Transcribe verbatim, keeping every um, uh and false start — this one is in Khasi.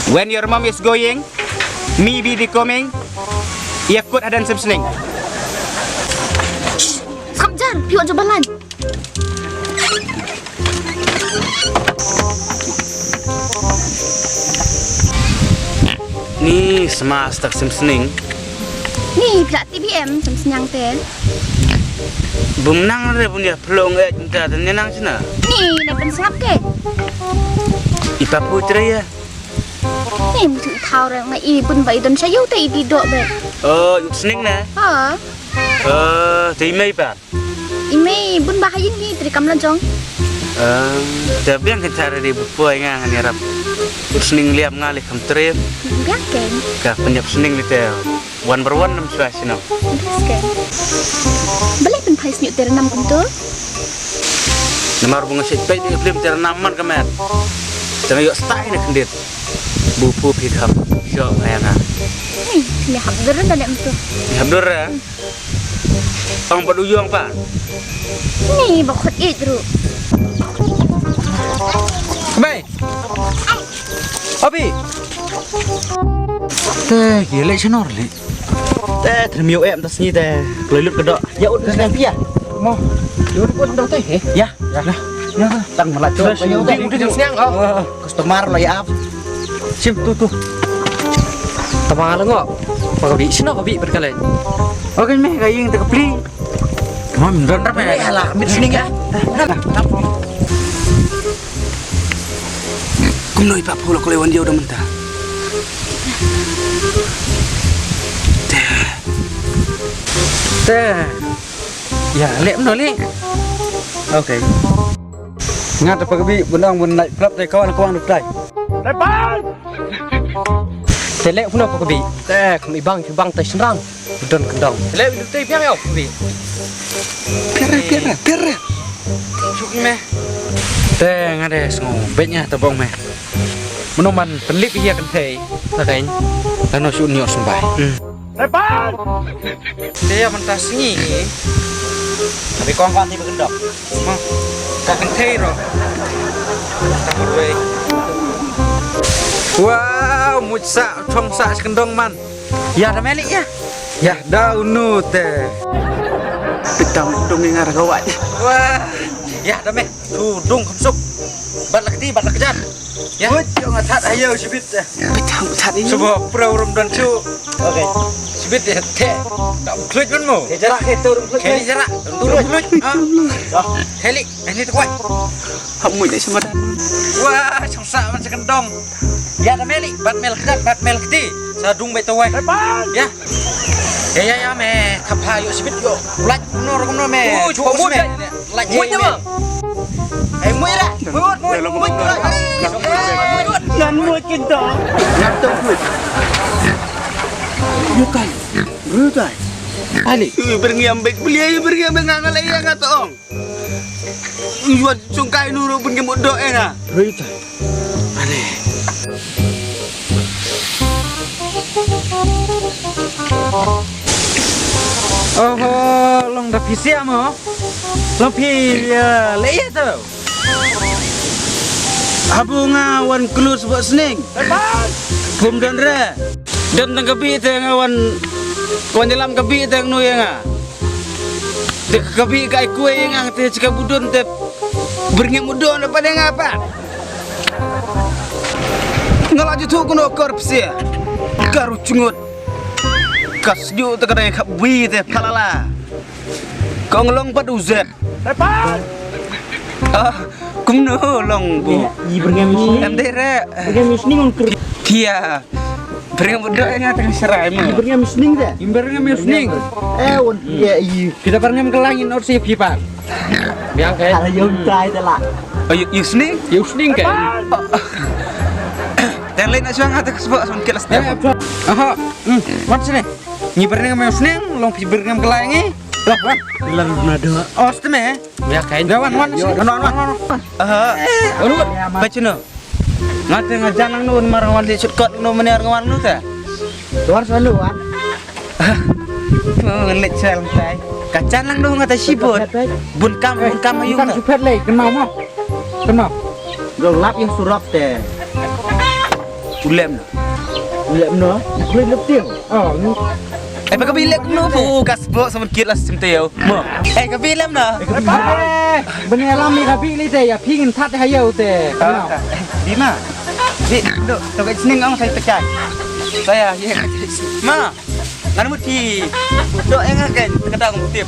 When your mom is going, me be the coming. Ïa kut hadan sem sning. Skam jar, phi wan jubah lan. Ni sma stak sem sning. Ni pla T B M sem sniang te. Bum nang re bun ïa plong eh mynta te nang sina. Ni ne pen sngap ke. Ipa pu tre ya. Ni mtu thaw re nga i bun ba i don sha yu te i di dok be. Oh, sning ne. Ha. Eh, te i mei pa. I mei bun ba ha ïing hi tri kam la jong. Eh, te biang kan tare di bu poi nga ngan yarap. Sning liap nga li kam trip. Biang ken. Ka penyap sning li te. Wan bar wan nam swa sino. Biang ken. Bele pen phai sniu ter nam kum tu. Namar bu nga sik pei di film ter nam man ka met. Tena yok stai ne kendit. Bu pu pi kham. Sio nga ya nga. Ni, ni hap dur da lem tu. Ni hap dur ya. Ong bad u yong pa. Ni ba khot ij ru. Kmai. Abi. Te ki leh shnor leh. Te threm yow em ta sngi te kloi lut ka doh. Ya ut na snang pia. Mo. Ya ut ut dong te he. Ya. Ya. Ya. Tang malat. Shnor shnor shnor shnor. Customer lo ya ap. Sim tu tu. Tama la ngo. Pa ka bi sino ka bi berkale. Oke meh ka ing te ka pli. Mam don rap ya. Ala mit sning ya. Kumno i pa pula ko le wan dia udah mentah. Te. Te. Ya, lek mno lek. Oke. Nga te pa ka bi bun ong bun night club te kawan kawan duk tai. Lepas. Te lek mno pa ka bi. Te kum ibang ibang te senrang. Don kendong. Te lek duk tai biang ya pa ka bi. Pera pera pera. Chuk me. Te nga de sngo bet nya te bong me. Mno man penlip iya kan thei. Lakain. Lano shu nyo sumbai. Lepas. Te ya mynta sngi. Tapi kong kong ti ba kendok. Ma. Ka kynthei ro. Ka marwei. Wow, much sa thong sa kendong man. Ya da meli ya. Ya da unu te. Pitang dong ngar ka wai. Wah. Ya da me. Tu dung kham suk. Bat lak ti bat lak jan. Ya. Woi, yo nga that ayo sibit. Pitang that ini. Suba pro rum don chu. Oke. Sibit ya te. Tak kluj man mo. Ke jarak ke tu rum kluj. Ke jarak. Tu rum kluj. Ah. Heli, ini tu kuat. Hap mui dai sama dan. Wah, chang sa man sa kendong. Ya da meli, bat mel kdat, bat mel kti. Sa dung bai tawai. Ya. Ya ya ya me, thap ha yo sibit yo. Laj no rum no me. Oh, chu mut. Laj mut me. Ai mui ra. Mui mut mui mut. Nan mui kinto. Nan to mui. Bukan. Brutai. Ali. Yu berngiam bek beli yu berngiam bek ngangal ai ngat ong. Yu wat sungkai nuru berngiam udo enga. Brutai. Ali. Oho, long da pisia mo. Long pi, eh, le ya tu. Abu nga wan klus ba sning. Kum don re. Don tang kabi te nga wan wan jalam kabi te nu ya nga. Te kabi kai kue ya nga te chika budon te. Berngiam udon apa de nga apa. Nga la juthu kuno korupsi. Karu chungut. Ka sju te ka dang khap wi te phalala. Kong long pat u zet. Lepas. Ah, kumno long bu. I berngiam sning. Em dere. Berngiam sning on kur. Pia. Berngiam udah nga tang serai mo. I berngiam sning de. I berngiam sning. Eh, on pia i. Kita berngiam kelang in or si pipa. Biang kai. Ala yom tai de la. Oh, you, you sning? You sning kai. Tang lain nak suang atas sebab son kelas dia. Aha. Hmm, wan sini. Ngi berngiam sning, long pi berngiam kelang ngi. Wah, wah. Bilang nado. Oh, steme. Ya kai. Wan, wan, wan. Wan, wan, wan. Aha. Anu, pacino. Ngate ngajan nang nun marang wan di sutkot nu mener ngawan nu te. Tuan selalu wan. Ngelit sel tai. Kacan lang dong ngata sibut. Bun kam, bun kam ayu. Kam supet le, kenal mo. Kenal. Dong lap yang surok te. Lem na. Lem na. Khui lep tiang. Oh, ni. Eh, pa ka bi lem no, pa u ka sbo sa man kit la sim te yo. Mo. Eh, ka bi lem na. Eh, ka bi lem. Eh, bani alam ni ka bi li te, ya phi ngin that ha yo te. Ah, bi ma. Bi, do, to ka sning ong sai pecah. Saya, ye. Ma. Ngan mut ki. Do, eh, ngan kan, kata ngam tip.